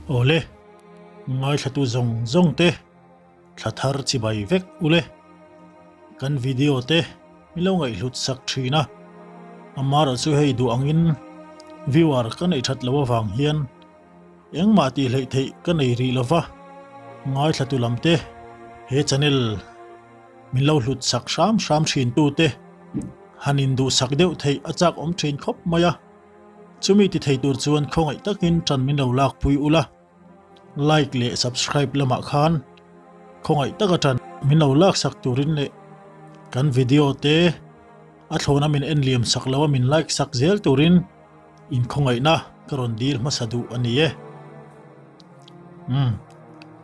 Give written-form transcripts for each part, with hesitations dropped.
Awle, ngaithlatu zawng zawng te thla thar chibai vek ule. Kan video te mi lo ngaihhlut sak thin a, amaherawh chu hei duh angin viewer ka neih that loh avang hian engmah tih hleih theih ka nei rih lova, ngaithlatu lam te he channel min lo hlut sak hram hram thin tu te han induhsak deuh theih a chak awm thin khawp mai a. Chumi ti thei tur chuan khawngaih takin tan min lo lakpui ula, like leh subscribe lamah khan khawngaih taka tan min lo laksak turin leh kan video te a thlawna min en liam sak lo a min like sak zel turin in khawngaihna ka rawn dil hmasa duh a ni e. Umm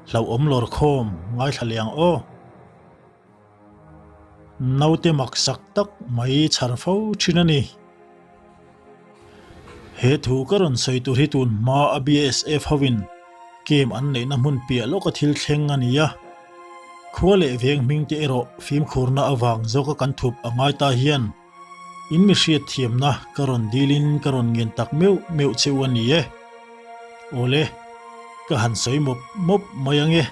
hlauhawm lawr khawm ngaithla leh ang aw. Naute maksak tak mai chhar fo thin a ni. He thu ka rawn sawi tur hi tun hma a BSF hovin camp an neihna hmun piah lawka thil thleng a ni a. Khua leh veng hming te erawh fimkhurna avang zawka kan thup a ngai ta hian in mi hriat thiamna ka rawn dilin ka rawn ngen tak meuh meuh che u a ni e. Awle, ka han sawi mawp mawp mai ange.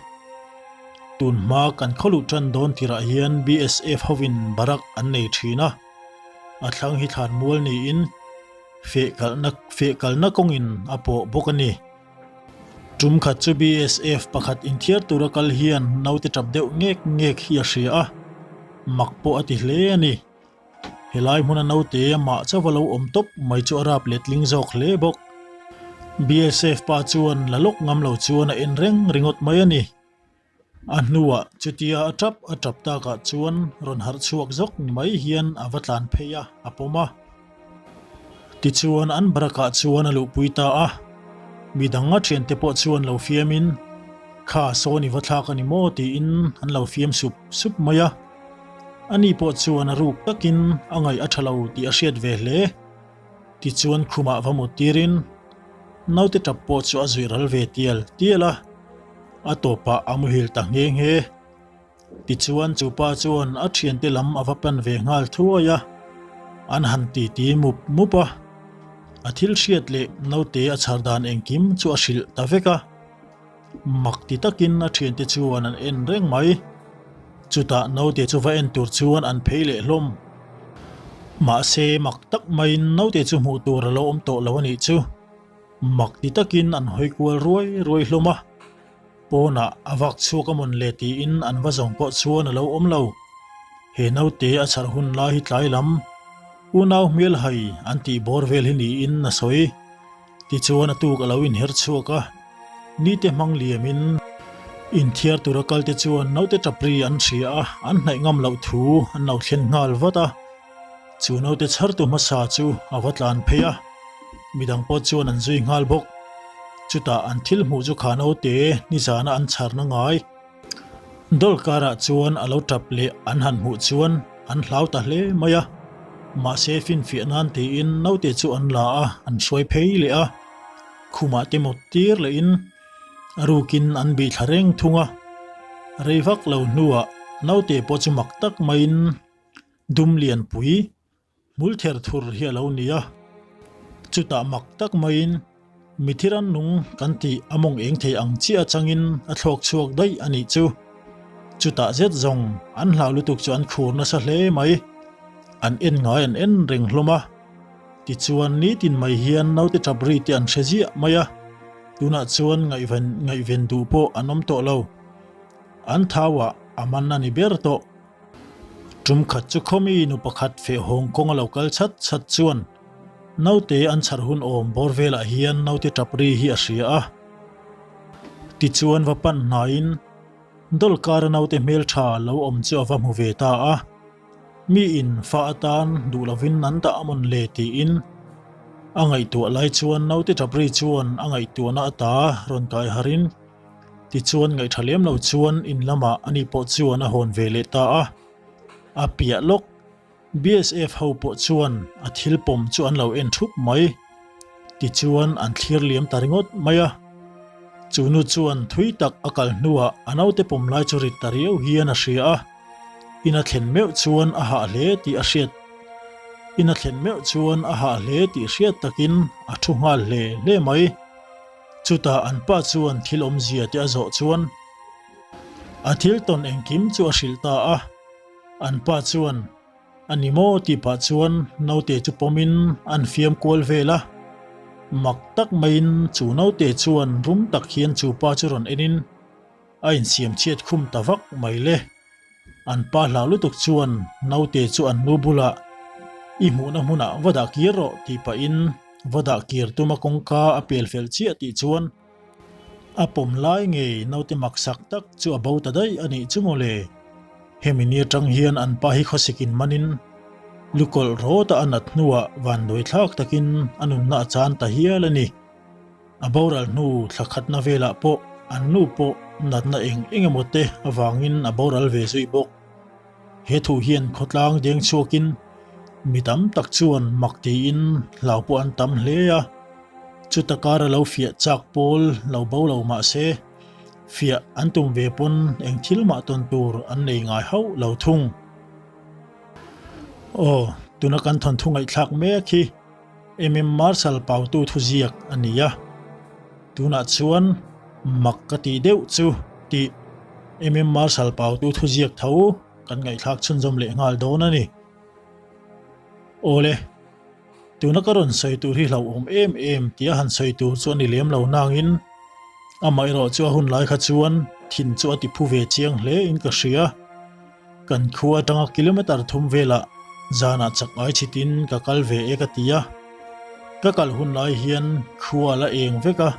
Tun hma kan khawluh tan dawn tirah hian BSF hovin barak an nei thin a, a thlang hi thlan mual niin feh kalna feh kalna kawngin a pawh bawk a ni. Tum khat chu BSF pakhat inthiar tura kal hian naute tap deuh ngek ngek hi a hria a, mak pawh a ti hle a ni. Helai hmuna naute amah chauh a lo awm tawp mai chu a rap letling zawk hle bawk. BSF pa chuan la lawk ngam lo chuan a en reng ringawt mai a ni. A hnuah chutia a tap a tap takah chuan rawn harh chhuak zawk ni mai hian a va tlan phei a, a pawm a. Tichuan an barakah chuan a luhpui ta a, midang a thiante pawh chuan lo fiamin, Kha sawn i va thlak a ni maw? tiin an lo fiam sup sup mai a. Ani pawh chuan a ruk takin a ngaih a tha lo tih a hriat ve hle. Tichuan khumah va mut tirin naute tap pawh chu a zuih ral ve tial tial a, a tawpah a muhil ta nghe nghe. Tichuan chu pa chuan a thiante lam a va pan ve nghal thuai a, an han titi mup mup a. A thil hriat leh naute a chhar dan engkim chu a hrilh ta vek a. Mak ti takin a thiante chuan an en reng mai. Chutah naute chu va en tur chuan an phei leh hlawm. Mahse mak tak maiin naute chu hmuh tur a lo awm tawh lo a nih chu. Mak ti takin an hawi kual ruai ruai hlawm a. Pawnah a vak chhuak a mawn le tiin an va zawng pawh chuan a lo awm lo. He naute a chharh hun lai hi tlai lam unau hmel hai an tih bawr vel hi niin a sawi. Tichuan a tuk a lo inher chhuak a, nite hmang liamin inthiar tura kalte chuan naute tapri an hria a, an hnaih ngam loh thu an lo thlen nghal vat a. Chu naute chhartu hmasa chu a va tlan phei a, midang pawh chuan an zui nghal bawk. Chutah an thil hmuh chu kha naute nizana an chharna ngai. Dawlkarah chuan a lo tap leh an han hmuh chuan an hlau ta hle mai a, mahse finfiah nan tiin naute chu an la a, an hruai phei leh a, khumah te mawt tir lehin a rukin an bih thla reng thung a, rei vak lo hnuah naute pawh chu mak tak maiin dum lianpui Hmul ther thur hi a lo ni a, chutah mak tak maiin mithi rannung kan tih a mawng eng thei ang chiah atangin a thlawk chhuak daih a nih chu. Chutah zet zawng an hlau lutuk chu an khur nasa hle mai. An en ngai an en reng hlawm a, tichuan nitin mai hian naute tap ri te an hre ziah mai a, tunah chuan ngaihven ngaihven duh pawh an awm tawh lo. An thauah a man a ni ber tawh. Tum khat chu khawmi nu pakhat feh Hong Kong a lo kal chat chat chuan naute an chhar hun awm bawr velah hian naute tap ri hi a hria a. Tichuan va pan hnaiin Dawlkara naute hmeltha lo awm chu a va hmu ve ta a. Mi in fa atan duh lovin an dah a mawn le tiin a ngaihtuah lai chuan naute tap ri chuan a ngaihtuahna ata rawn kai harin Tichuan ngaihṭha lem lo chuan in lamah ani pawh chuan a hawn ve leh ta a. A piah lawk BSF ho pawh chuan a thil pawm chu an lo en thup mai. Tichuan an thlir liam ta ringawt mai a. Chu nu chuan thui tak a kal hnuah a naute pawm lai chu rit ta riau hian a hria a. In a thlen meuh chuan a hah hle tih a hriat In a thlen meuh chuan a hah hle tih hriat takin a thu nghal hle hle mai. Chutah an pa chuan thil awmzia te a zawh chuan a thil tawn engkim chu a hrilh ta a. An pa chuan, A ni maw? tih pah chuan naute chu pawmin an fiam kual vel a. Mak tak maiin chu naute chuan rum tak hian chu pa chu rawn enin a insiam chhiat khum ta vak mai le. An pa hlau lutuk chuan naute chu an nu bulah, I hmuhna hmunah va dah kir rawh tih pahin va dah kir tuma kawngka a pel fel chiah tih chuan a pawm lai ngei naute maksak tak chu a bo ta daih a nih chu mawle. Hemi ni atang hian an pa hi khawsikin manin lukawlh rawta a nat hnuah vanduaithlak takin a nunna a chan ta hial a ni. A boral hnu thla khatna velah pawh an nu pawh natna eng eng emaw te avangin a boral ve zui bawk. He thu hian khawtlang deng chhuakin mi tam tak chuan mak tiin hlau pawh an tam hle a. Chuta kara lo fiah chak pawl lo bo lo mah se, fiah an tum ve pawn eng thil mah tawn tur an nei ngai hauh lo thung. Aw, tuna kan thawnthu ngaihthlak mek hi. MM Marshal Pautu thuziak a ni a, tunah chuan mak ka tih deuh chu tih MM Marshal Pautu thuziak tho kan ngaihthlak chhunzawm leh nghal dawn a ni. Awle, tuna ka rawn sawi tur hi hlauhawm em em tia han sawi tur chu a ni lem lo nangin amah erawh chu a hun lai kha chuan thin chu a ti phu ve chiang hle in ka hria. Kan khua atanga kilometer thum velah zanah chak ai chhitin ka kal ve e ka ti a, ka kal hun lai hian khua la eng vek a,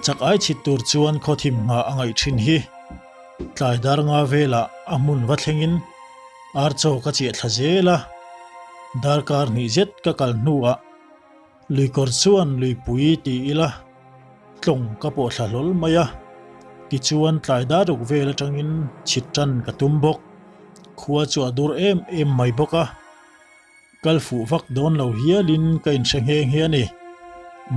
chak ai chhit tur chuan khaw thim nghah a ngaih thin hi. Tlai dar nga velah a hmun va thlengin ar chaw ka chiah thla zel a, darkar hnih zet ka kal hnuah Luikawr chuan luipui ti ila tlawng ka pawh thla hlawl mai a, tichuan tlai dar ruk vel atangin chhit tan ka tum bawk. Khua chu a dur em em mai bawk a, kal fuh vak dawn lo hialin ka inhre nghe nghe a ni.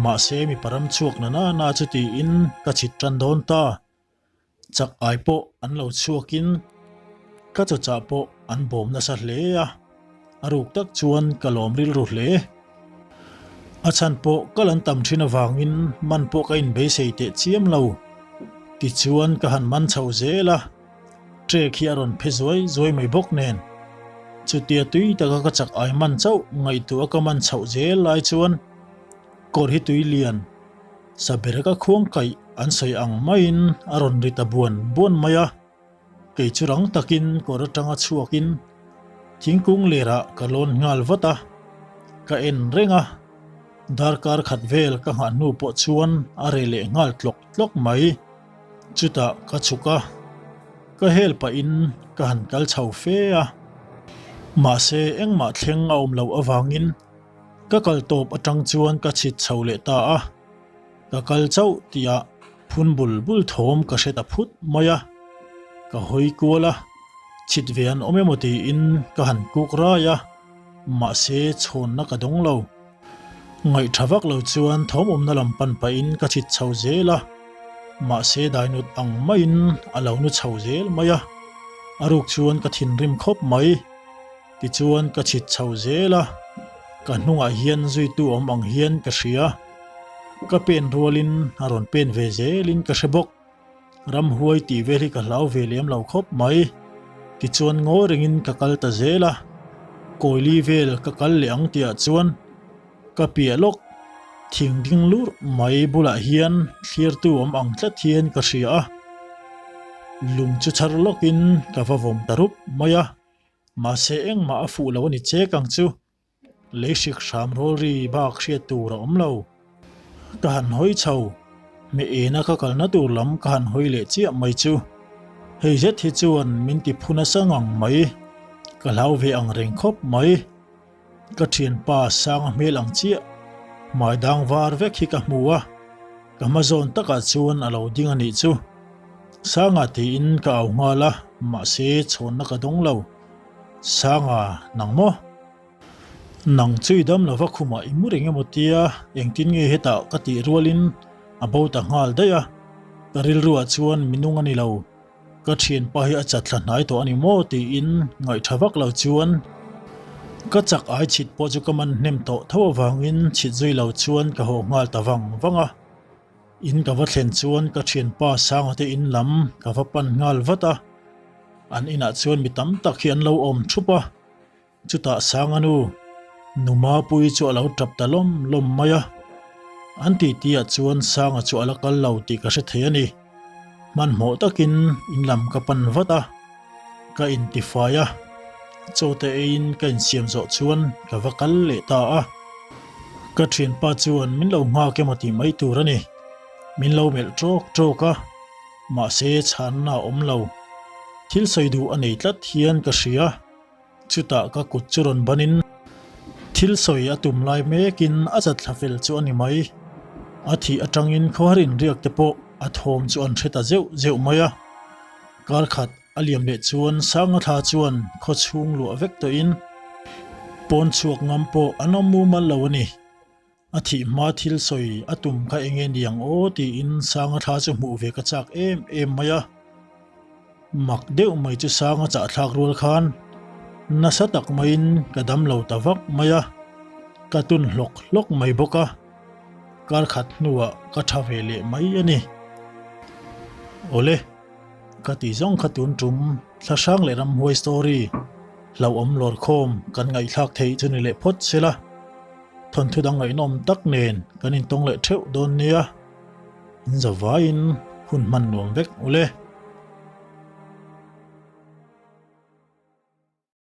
Mahse mipa ram chhuak na nana chu tiin ka chhit tan dawn ta. Chak ai pawh an lo chhuakin ka chawchah pawh an bawm nasa hle a, a ruk tak chuan ka lawm rilru hle. A chhan pawh kal an tam thin avangin man pawh ka inbeisei teh chiam lo. Tichuan ka han man chho zel a, trek hi a rawn phe zuai zuai mai bawk nen. Chutia tui taka ka chak ai man chauh ngaihtuah ka man chhoh zel lai chuan kawr hi tui lian Saber ka khuang kaih an sawi ang maiin a rawn ri ta buan buan mai a, kei chu rang takin kawr atanga chhuakin thingkung lerah ka lawn nghal vat a, ka en reng a, darkar khat vel ka nghah hnu pawh chuan a reh leh nghal tlawk tlawk mai, chutah ka chhuk a, ka hel pahin ka han kal chho fe a, mahse engmah thleng a awm loh avangin Ka kal tawp atang chuan ka chhit chho leh ta a, ka kal chauh tihah phun bul bul thawm ka hre ta phut mai a, ka hawi kual a, chhit ve an awm emaw tiin ka han kuk rai a, mahse chhawnna ka dawng lo. Ngaihtha vak lo chuan thawm awmna lam pan pahin ka chhit chho zel a, mahse dainut ang maiin a lo nu chho zel mai a, a ruk chuan ka thinrim khawp mai. Tichuan ka chhit chho zel a, ka hnungah hian zuitu awm ang hian ka hria. Ka pen rualin a rawn pen ve zelin ka hre bawk. Ramhuai tih vel hi ka hlau ve lem lo khawp mai. Tichuan ngawi rengin ka kal ta zel a, kawili vel ka kal leh ang tihah chuan ka piah lawk thing ding lurh mai bulah hian thlirtu awm ang tlat hian ka hria a, lung chu chhar lawkin ka va vawm ta rup mai a. Mahse engmah a fuh lo a ni chek ang chu. Lei hrik hram rawl ri bak hriat tur a awm lo. Ka han hawi chho, hmeh ena ka kalna tur lam ka han hawi leh chiah mai chu. Hei zet hi chuan min ti phu nasa ngang mai. Ka hlau ve ang reng khawp mai. Ka thianpa Sanga hmel ang chiah hmai dang var vek hi ka hmu a, ka hma zawn takah chuan a lo ding a nih chu. Sanga tiin ka au nghal a, mahse chhawnna ka dawng lo. Sanga, nang maw? Nang chu i dam lova khumah i mu reng emaw tia engtin nge hetah ka tih rualin a bo ta nghal daih a, ka rilruah chuan minung a ni lo. Ka thianpa hi a chatthla hnai tawh a ni maw tiin ngaihtha vak lo chuan ka chak ai chhit pawh chu ka man hnem tawh tho avangin chhit zui lo chuan ka haw nghal ta vang vang a. In ka va thlen chuan ka thianpa Sanga te in lam ka va pan nghal vat a, an inah chuan mi tam tak hi an lo awm thup a. Chutah Sanga nu, Nu Mapuii chu a lo tap ta lawm lawm mai a. An titi ah chuan Sanga chu a la kal lo tih ka hre thei a ni. Hmanhmawh takin in lam ka pan vat a, ka intifai a, chaw te eiin ka insiam zawh chuan ka va kal leh ta a. Ka thianpa chuan min lo nghak emaw tih mai tur a ni. Min lo melh tawk tawk a, mahse chhanna a awm lo. Thil sawi duh a nei tlat hian ka hria. Chutah ka kut chu rawn banin thil sawi a tum lai mekin a chat thla fel chu a ni mai. A thih atangin khawhar inriak te pawh a thawm chu an hre ta zeuh zeuh mai a. Kar khat a liam leh chuan Sanga thla chuan khaw chhung luah vek tawhin pawn chhuak ngam pawh an awm mumal lo a ni. A thih hma thil sawi a tum kha eng nge niang aw tiin Sanga thla chu hmuh ve ka chak em em mai a. Mak deuh mai chu Sanga chahthlak rual khan nasa tak maiin ka dam lo ta vak mai a, ka tun hlawk hlawk mai bawk a, kar khat hnuah ka tha ve leh mai a ni. Awle, ka tih zawng kha tun tum Thlahrang leh Ramhuai story hlauhawm lawrkhawm kan ngaihthlak theih chu ni leh phawt se la. Thawnthu dang ngaihnawm tak nen kan intawng leh theuh dawn nia, in zavaiin hun hman nuam vek ule.